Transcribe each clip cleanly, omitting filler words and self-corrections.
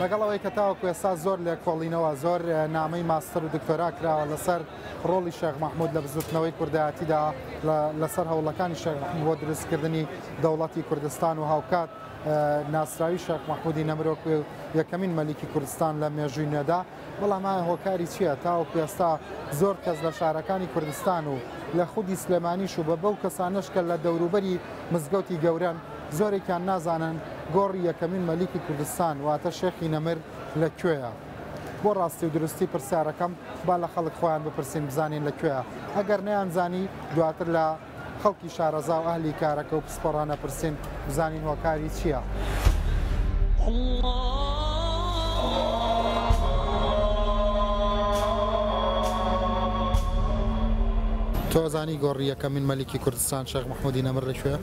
لەگەڵ ئەوەی کە تاوەکو ئێستا زۆر لێکۆڵینەوە، زۆر نامەی ماستەر و دکتۆرا کراوە لەسەر ڕۆڵی شێخ مەحمود لە بزوتنەوەی کوردایەتیدا، لەسەر هەوڵەکانی شێخ مەحمود بۆ دروستکردنی دەوڵەتی کوردستان و هاوکات ناسراوی شێخ مەحمودی نەمر وەکو یەکەمین مەلیکی کوردستان لە مێژووی نوێدا. بەڵام ئایا هۆکاری چییە تاوەکو ئێستا زۆر کەس لە شارەکانی کوردستان و لە خودی سلێمانیش و بە بەو کەسانەش کە لە دەوروبەری مزگەوتی گەورەن زۆرێکیان نازانن گۆڕی یەکەمین مەلیکی کوردستان واتە شێخی نەمر لە کوێیە؟ بۆ ڕاستی و دروستی پرسیارەکەم با لە خەڵک خۆیان بپرسین بزانین لە کوێیە، ئەگەر نەیانزانی دواتر لە خەڵکی شارەزا و ئەهلی کارەکە و پسپۆڕان ئەپرسین بزانین هۆکاری چییە؟ تۆ ئەزانی گۆڕی یەکەمین مەلیکی کوردستان شێخ مەحمودی نەمر لە کوێیە؟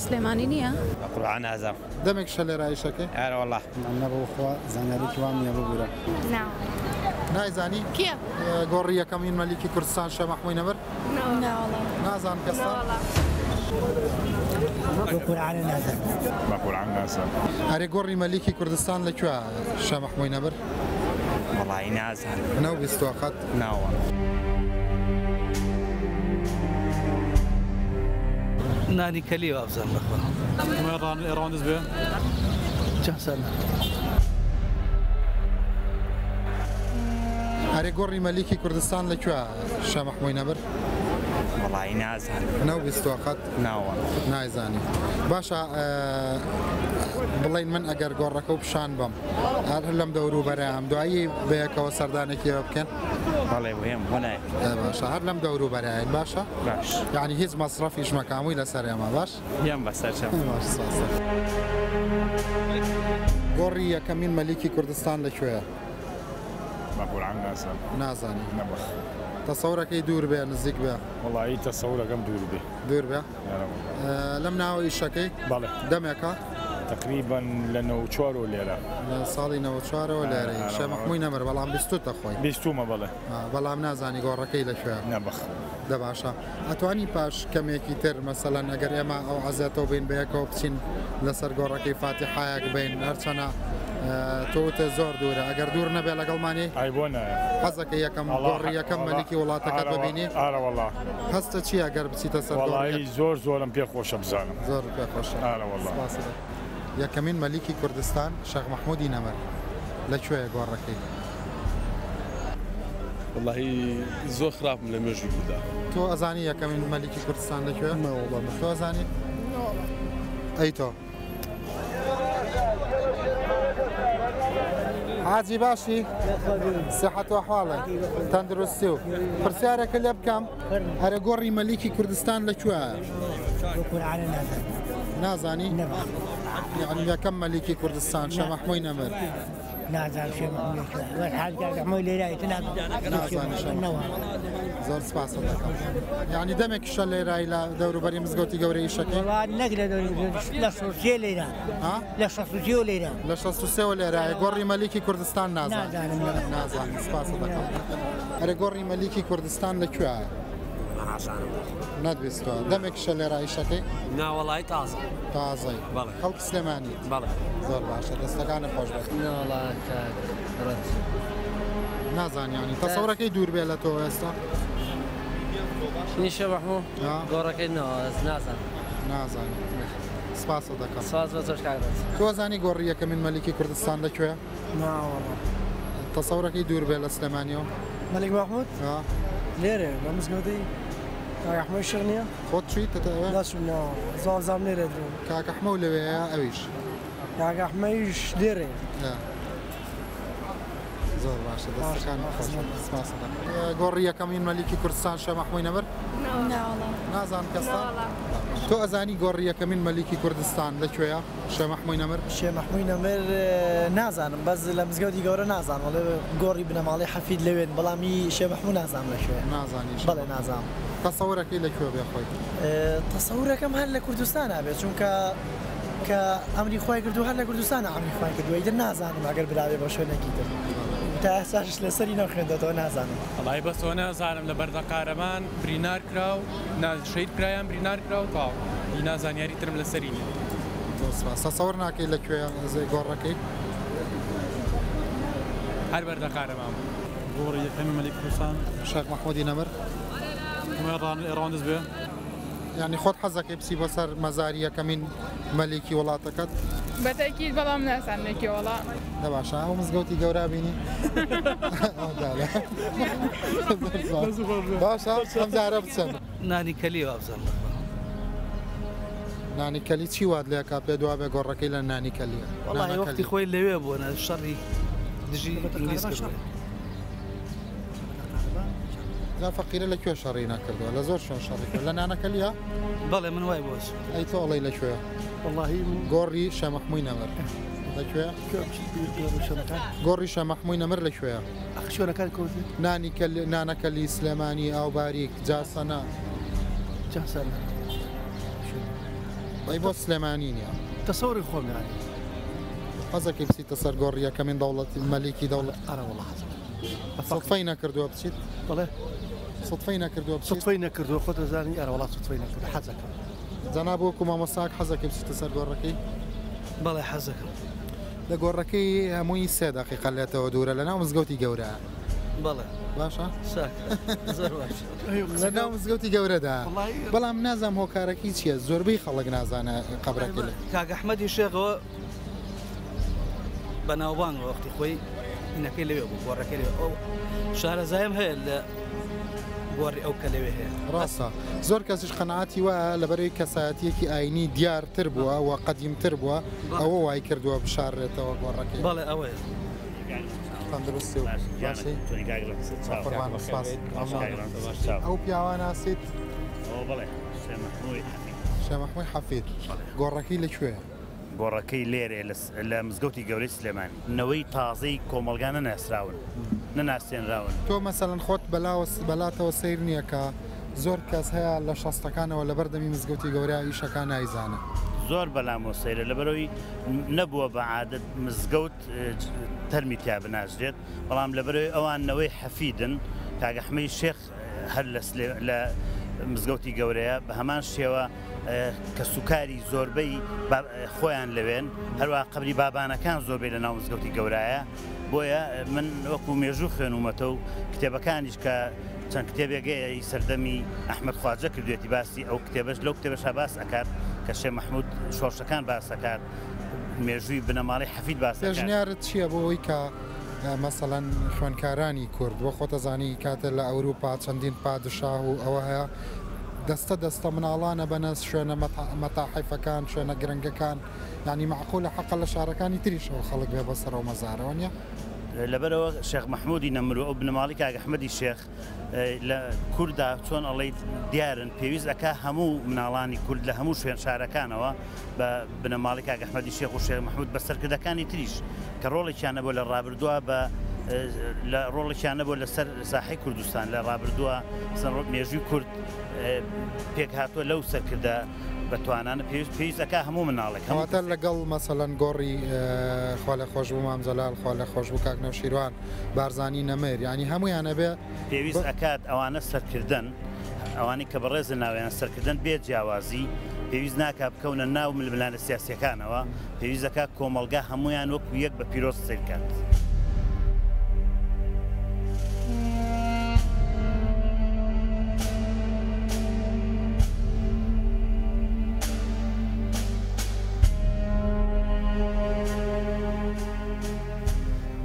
سلێمانی نییە؟ بە قورعان نازانم. دەمێکشە لێرە ئیشەکەی؟ ئەرە وەڵا. نا بەخوا زانیاریکی وام نییە ببورە. نا. نایزانی؟ کێ؟ گۆڕی یەکەمین مەلیکی کوردستان شێخ مەحموی نەمر؟ نا وەڵا. نازانم کەستان؟ نا وەڵا. بە قورعان نازانم. بە قورعان نازانم. ئەرێ گۆڕی مەلیکی کوردستان لە کوێ شێخ مەحموی نەمر؟ وەڵایی نازانم. نەوبیستوە قەت؟ نا وەڵا. نانی کەلی وابزانم بەخوا. ڕاندز بێ. چەند سالە؟ ئەرێ گۆڕی مەلیکی کوردستان لە کوێ شا مەحموی نەمر؟ وەڵایی نازانم. نەوبیستوە قەت؟ نا وەڵا. نایزانی. باشە بڵێین من ئەگەر گۆڕەکە و پیشان بەم هەر لەم دەوروبەرەیام دوایی بەیەکەوە سەردانێکی ئێوە بکەن؟ بەڵێ بۆیەم بۆ نایە. باشە هەر لەم دەوروبەرەین باشە؟ باش. یعنی هیچ مەسرەفیش مەکە هەمووی لەسەر ئێمە باش؟ یان بەسەر چاو. باش سپاس. گۆڕی یەکەمین مەلیکی کوردستان لە کوێیە؟ بە قورعان نازانم. نازانی. نەبەخ. تەسەورەکەی دوور بێ نزیک بێ؟ وەڵایی تەسەورەکەم دوور بێ. دوور بێ؟ ئەرە وەڵا. لەم ناوە ئیشەکەی؟ بەڵێ. دەمێکە؟ تقریبا لە 94ەوە لێرە. لە ساڵی 94ەوە لێرەی. شێخ مەحموی نەمر بەڵام بیستوتە خۆی. بیستومە بەڵێ. بەڵام نازانی گۆڕەکەی لە کوێیە؟ نەبەخ. دە باشە ئەتوانی پاش کەمێکی تر مەسەلەن ئەگەر ئێمە ئەو عەزێتەوە بین بەیەکەوە بچین لەسەر گۆڕەکەی فاتیحایەک بین هەرچەنە تۆ وتت زۆر دوورە ئەگەر دوور نەبێ لەگەڵمانی؟ ئای بۆ نایە. حەزەکەی یەکەم گۆڕی یەکەم مەلیکی وڵاتەکەت ببینی؟ ئارە وەڵا. هەستە چییە ئەگەر بچیتە سەر گۆڕی؟ وەڵایی زۆر زۆرم پێ خۆشە بزانم. زۆر پێ خۆشە. ئارە وەڵا. سپاست دەکەم. یەکەمین مەلیکی کوردستان شێخ مەحموودی نەمر لە کوێیە گۆڕەکەی؟ وەڵاهی زۆر خراپم لە مێژووی کوردا. تۆ ئەزانی یەکەمین مەلیکی کوردستان لە کوێیە؟ نەوەڵا. تۆ ئەزانی؟ نەوەڵا. ئەی تۆ؟ حاجی باشی؟ سیحەت و ئەحواڵت؟ تەندروستی و پرسیارێکت لێ بکەم؟ ئەرێ گۆڕی مەلیکی کوردستان لە کوێیە؟ نازانی؟ یعنی یەکەم مەلیکی کوردستان شا مەحموی نەمر. نازانم شێ مەحموی لە کوێیە. وەر حاج کاک ئەحمەد لێرە ئیتر نازانی شێ مەحموی. زۆر سپاست دەکەم. یعنی دەمێکیشە لێرای لە دەوروبەری مزگەوتی گەورەی ئیشەکەی؟ وەڵا نەک لە دەوری مزگەوت، لە 63 لێرە. ها؟ لە 63 لێرە. لە 63 لێرایە. گۆڕی مەلیکی کوردستان نازانی؟ نازانم. نازانی. سپاست دەکەم. ئەرێ گۆڕی مەلیکی کوردستان لە کوێیە؟ نازانم. نەتبیستووە. دەمێکیشە لێرە ئیشەکەی؟ نا وەڵای تازە. تازەی. بەڵێ. خەڵکی سلێمانیت؟ بەڵێ. زۆر باشە دەستەکانت خۆش بێت. نا وەڵا کاک ڕەنج. نازانی یعنی تەسەورەکەی دوور بێ لە تۆ ئێستا؟ نیشە مەحموو؟ گۆڕەکەی نازانم. نازانی. سپاست دەکەم. سپاس بۆ تۆش کاک ڕەنج. تۆ ئەزانی گۆڕی یەکەمین مەلیکی کوردستان لە کوێیە؟ نا وەڵا. تەسەورەکەی دوور بێ لە سلێمانیەوە؟ مەلیک مەحموود؟ لێرە لە مزگەوتەی کاک ئەحمەد شێخ نییە؟ خۆت چوویتە ئەوێ؟ نەچووم نا وەڵا. زۆر زام لێرە درۆم. کاک ئەحمەو لەوێیە ئەویش؟ کاک ئەحمەیش لێرەیە. زۆر باشە دەستەکانت خۆش بێت. سپاست دەکەم. گۆڕی یەکەمین مەلیکی کوردستان شێخ مەحموی نەمر؟ نا وەڵا. نازانم کەستان؟ نا وەڵا. تۆ ئەزانی گۆڕی یەکەمین مەلیکی کوردستان لە کوێیە؟ شێخ مەحموی نەمر؟ شێخ مەحموی نەمر نازانم بەس لە مزگەوتی گەورە نازانم ئەڵێ گۆڕی بنەماڵەی حەفید لەوێن بەڵام ئی شێخ مەحموو نازانم لە کوێیە. نازانی شێخ بەڵێ نازانم. تەسەورەکەی لە کوێ بێ خۆی؟ تەسەورەکەم هەر لە کوردستانا بێ چونکە کە ئەمری خوای کردووە هەر لە کوردستانا ئەمری خوای کردووە ئیتر نازانم ئەگەر براوێ بۆ شوێنێکی تر تا ئێستاش لەسەری نەخوێندۆتەوە نازانم. وەڵایی بەس ئەوە نازانم لە بەردەقارەمان برینار کرا و نا شەهید کرا یان برینار کرا و تەواو هینا زانیاری ترم لەسەری نییە. زۆر سپاس. تەسەور ناکەی لە کوێیە گۆڕەکەی؟ هەر بەردەقارەمان بوو. گۆڕی یەکەمی مەلیک کوردستان. شێخ مەحموودی نەمر. ڕەواندز بێ. یانی خۆت حەزەکەی بچی بۆ سەر مەزاری یەکەمین مەلیکی وڵاتەکەت؟ بەتەکید بەڵام نازانم لەکوێ وەڵا. دە باشە ئەو مزگەوتی گەورە بینی؟ باشە ئەم جارە بچن. نانی کەلی وابزانم. نانی کەلی چی وات لێکا پێ دوا بێ گۆڕەکەی لە نانی کەلیە؟ وەڵاهی وەختی خۆی لەوێ بووە شەڕی دژی ئینگلیز کردووە. جا فەقیرە لە کوێ شەڕی نەکردووە؟ لە زۆر شوێن شەڕی کرد. لە نانەکەلیە؟ بەڵێ من وای بۆچ. ئەی تۆ ئەڵێی لە کوێ؟ وەڵاهی من گۆڕی شەمەحمووی نەمر لە کوێ؟ گۆڕی شەمەحمووی نەمر لە کوێیە؟ ئەخ شوێنەکان کەوتی؟ نانی کەل نانەکەلی سلێمانی ئاوباریک جاسەنە. جاسەنە. ئەی بۆ سلێمانی نییە؟ تەسەوری خۆم یانی. حەزەکەی بچیتە سەر گۆڕی یەکەمین دەوڵەتی مەلیکی دەوڵەت؟ ئەرە وەڵا حەزەکەم. سوتفەی نەکردووە بچیت؟ بەڵێ. سوتفەی نەکردووە بچیت؟ سوتفەی نەکردووە خۆت دەزانی ئەرە وەڵا سوتفەی نەکردووە حەزەکەم. جەناب وەکو مامۆستاک حەزەکەی بچیتە سەر گۆڕەکەی؟ بەڵێ حەزەکەم. لە گۆڕەکەی هەمووی سێ دەقیقە لێتەوە دوورە لە ناو مزگەوتی گەورە. بەڵێ. باشە؟ چاکە زۆر باشە. لە ناو مزگەوتی گەورەدا. بەڵام نازانم هۆکارەکەی چییە زۆربەی خەڵک نازانە قەبرەکەی لە. کاک ئەحمەدی شێخەوە بەناوبانگە وەختی خۆی ئینەکەی لەوێ بوو گۆڕەکەی لەوێ ئەو شارەزایم هەیە لە گۆڕی ئەو کە لەوێ هەیە. ڕاستە زۆر کەسیش قەناعەتی وایە لەبەرەوەی کەسایەتیەکی ئاینی دیارتر بووە و قەدیمتر بووە ئەوە وای کردووە بشاررێتەوە گۆڕەکەی. بەڵێ ئەوەیە. تەندروستی و باشی قوربان سپاس. ئەو پیاوە ناسیت؟ بەڵێ شێخ مەحموودی حەفید. شێخ مەحموودی حەفید گۆڕەکەی لەکوێیە؟ گۆڕەکەی لێرەیە لە مزگەوتی گەورەی سلێمانی. نەوەی تازەی کۆمەڵگا نەناسراون، نەناسێنراون. تۆ مەسەلەن خۆت بەلاتەوە سەیر نییە کە زۆر کەس هەیە لە شەستەکانەوە لەبەر دەمی مزگەوتی گەورە ئیشەکا نایزانێ؟ زۆر بەلامەوە سەیرە، لەبەرئەوەی نەبووە بە عادەت مزگەوت تەرمی تیا بناژرێت، بەڵام لەبەرئەوەی ئەوان نەوەی حەفیدن، کاک ئەحمەی شێخ هەر لە مزگەوتی گەورەیە، بە هەمان شێوە کەسوکاری زۆربەی خۆیان لەوێن، هەروەها قەبری بابانەکان زۆربەی لە ناو مزگەوتی گەورایە، بۆیە من وەکو مێژوو خوێنومەتە و کتێبەکانیش کە چەند کتێبێک هەیە ی سەردەمی ئەحمەد خواجە کردوێتی باسی ئەو کتێبەش لەو کتێبەشا باس ئەکات کە شێ مەحمود شۆڕشەکان باس ئەکات مێژووی بنەماڵەی حەفید باس ئەکات. پێشنیارت چییە بۆ ئەوەی کە مەسەلەن خوێندکارانی کورد وە خۆت ئەزانی کاتێ لە ئەوروپا چەندین پادشاه و ئەوە هەیە دەستە دەستە مناڵان ئەبەنە شوێنە مەتاحیفەکان شوێنە گرنگەکان یانی مەعقولە حەقە لە شارەکانی تریشەوە خەڵک بێ بەسەر ئەو مەزارەوە نیە؟ لەبەرئەوە شێخ مەحمودی نەمر و ئەو بنەماڵەی کاک ئەحمەدی شێخ لە کوردا چۆن ئەڵێیت دیارن پێویست ئەکا هەموو مناڵانی کورد لە هەموو شوێن شارەکانەوە بە بنەماڵەی کاک ئەحمەدی شێخ و شێخ مەحمود بە سەرکردەکانی تریش کە ڕۆڵێکیان نەبووە لە ڕابردووە بە لە ڕۆڵێکیان نەبووە لەسەر ساحەی کوردستان لە ڕابردووە مێژووی کورد پێکهاتووە لەو سەرکردە بە توانانە پێویست پێویست ئەکا هەموو مناڵێک هەموو کەواتە لەگەڵ مەسەلەن گۆڕی خوا لێ خۆش بوو مام جەلال خوا لێ خۆش بوو کاک نەوشیروان بارزانی نەمر یانی هەموویان ئەبێ پێویست ئەکات ئەوانە سەرکردەن ئەوانەی کە بەڕێزن ناویان سەرکردەن بێ جیاوازی پێویست ناکا بکەونە ناو ململانێ سیاسیەکانەوە پێویست دەکات کۆمەڵگا هەموویان وەکو یەک بە پیرۆز سەیر کات.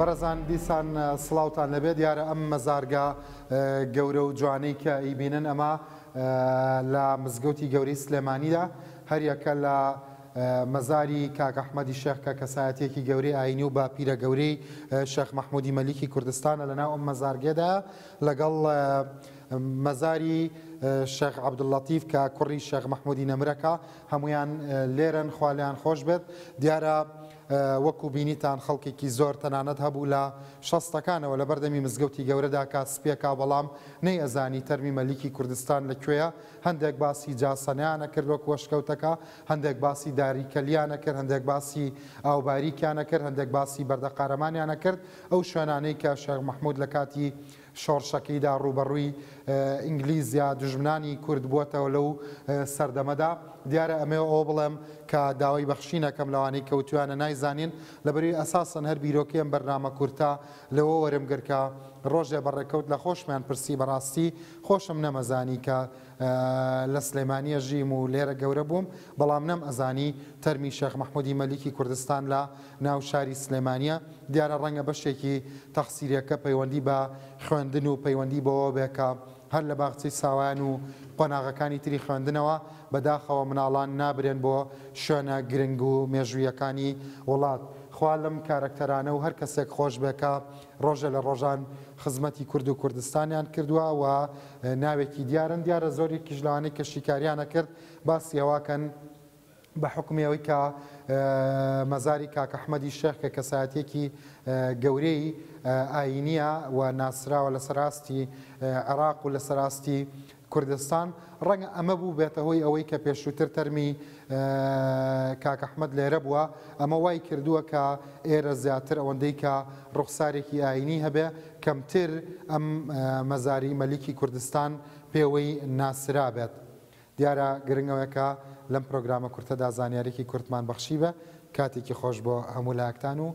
بەڕێزان دیسان سڵاوتان لەبێ دیارە ئەم مەزارگە گەورە و جوانەی کە ئیبینن ئەمە لە مزگەوتی گەورەی سلێمانیدا هەریەکە لە مەزاری کاک ئەحمەدی شێخ کە کەسایەتیەکی گەورەی ئاینی و باپیرە گەورەی شێخ مەحمودی مەلیکی کوردستانە لەناو ئەم مەزارگەدا لەگەڵ مەزاری شێخ عەبدوللەتیف کە کوڕی شێخ مەحمودی نەمرەکە هەمویان لێرەن خوا لێیان خۆش بێت دیارە وەکو بینیتان خەڵکێکی زۆر تەنانەت هەبوو لە شەستەکانەوە لەبەردەمی مزگەوتی گەورەدا کە سپیەکە بەڵام نەیئەزانی تەرمی مەلیکی کوردستان لە کوێیە هەندێک باسی جاسەنەیان ئەکرد وەک وەشکەوتەکە، هەندێک باسی داری کەلیان ئەکرد، هەندێک باسی ئاوباریکیان ئەکرد، هەندێک باسی بەردەقارەمانیان ئەکرد، ئەو شوێنانەی کە شێخ مەحمود لە کاتی شۆڕشەکەیدا ڕووبەڕووی ئینگلیز یا دوژمنانی کورد بووەتەوە لەو سەردەمەدا. دیارە ئەمەوێ ئەوە بڵێم کە داوای بەخشین ئەکەم لەوانەی کە وتویانە نایزانین، لەبەروی ئەساسەن هەر بیرۆکەی ئەم بەرنامە کورتە لەوە وەرم گرت کە ڕۆژێ بە ڕێکەوت لە خۆشمیان پرسی بەڕاستی خۆشم نەمەزانی کە لە سلێمانی ئەژیم و لێرە گەورە بووم بەڵام نەم ئەزانی تەرمی شێخ مەحمودی مەلیکی کوردستان لە ناو شاری سلێمانیە. دیارە ڕەنگە بەشێکی تەقسیرەکە پەیوەندی بە خوێندن و پەیوەندی بەوە بێ کە هەر لە باخچەی ساوایان و قۆناغەکانی تری خوێندنەوە بەداخەوە مناڵان نابرێن بۆ شوێنە گرنگ و مێژوویەکانی وڵات. خوا لەم کارەکتەرانە و هەر کەسێک خۆش بێ کە ڕۆژێ لە ڕۆژان خزمەتی کورد و کوردستانیان کردووە و ناوێکی دیارن. دیارە زۆرێکیش لەوانەی کە شیکاریان ئەکرد باسی ئەوە کەن بە حوکمی ئەوەی کە مەزاری کاک ئەحمەدی شێخ کە کەسایەتیەکی گەورەی ئایینیە و ناسراوە لەسەر ئاستی عێراق و لەسەر ئاستی کوردستان، ڕەنگە ئەمە بووبێتە هۆی ئەوەی کە پێشووتر تەرمی کاک ئەحمەد لێرە بووە، ئەمە وای کردووە کە ئێرە زیاتر ئەوەندەی کە ڕوخسارێکی ئایینی هەبێ کەمتر ئەم مەزاری مەلیکی کوردستان پێوەی ناسرابێت. دیارە گرنگ ئەوەیە کە لەم پرۆگرامە کورتەدا زانیاریی کورتمان بەخشیبێ. کاتێکی خۆش بۆ هەموو لایەکتان و.